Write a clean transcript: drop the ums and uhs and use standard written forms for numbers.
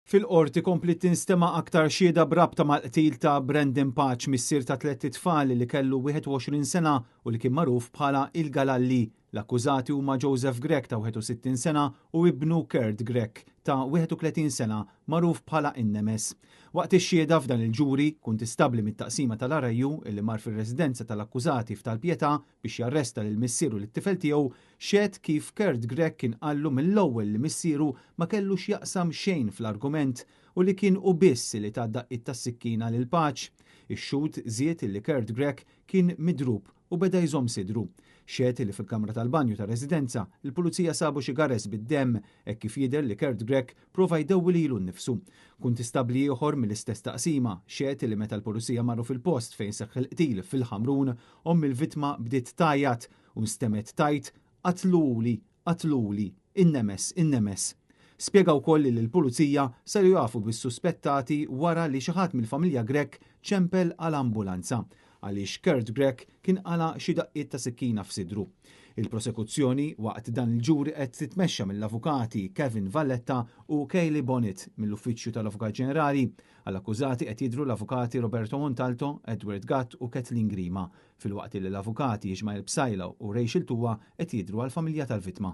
Fil-Qorti kompliet tinstema' aktar xhieda b'rabta mal-qtil ta' Brandon Pace, missier ta' tlett itfal li kellu 21 sena u li kien magħruf bħala il-Galalli. L-akkużati huma Joseph Grech ta' 61 sena u ibnu Kurt Grech ta' 31 sena magħruf bħala in-Nemes. Waqt ix-xhieda f'dan il-ġuri, kuntistabbli mit-taqsima tal-RIU li mar fir-residenza tal-akkużati f'Tal-Pietà biex jarresta lil missieru lit-tifel tiegħu, xehed kif Kurt Grech kien qallu mill-ewwel li missieru ma kellu x'jaqsam xejn fl-argument u li kien hu biss li ta daqqiet tas-sikkina lil Pace. Ix-xhud żied li Kurt Grech kien midrub u beda jżomm sidru. Xehed li fil-kamra tal-banju tar-residenza, il-pulizija sabu xi gares bid-demm hekk kif jidher li Kurt Grech prova jdewwi lilu nnifsu. Kuntistabbli ieħor mill-istess taqsima xehed li meta l-pulizija marru fil-post fejn seħħ il-qtil fil-Ħamrun, omm il-vittma bdiet tgħajjat u nstemgħet tgħid "Qatluhuli, qatluhuli, in-nemes, in-nemes." Spjega wkoll li l-pulizija saru jafu bis-suspettati wara li xi ħadd mill-familja Grech ċempel għal ambulanza għaliex Kurt Grech kien qala' xi daqqiet ta' sikkina f'sidru. Il-prosekuzzjoni waqt dan il-ġuri qed titmexxa mill-avukati Kevin Valletta u Kayleigh Bonnet mill-Uffiċċju tal-Avukat Ġenerali. Għall-akkużati qed jidhru l-avukati Roberto Montalto, Edward Gatt u Kathleen Grima, filwaqt li l-avukati Ismael Psaila u Rachel Tua qed jidhru għall-familja tal-vittma.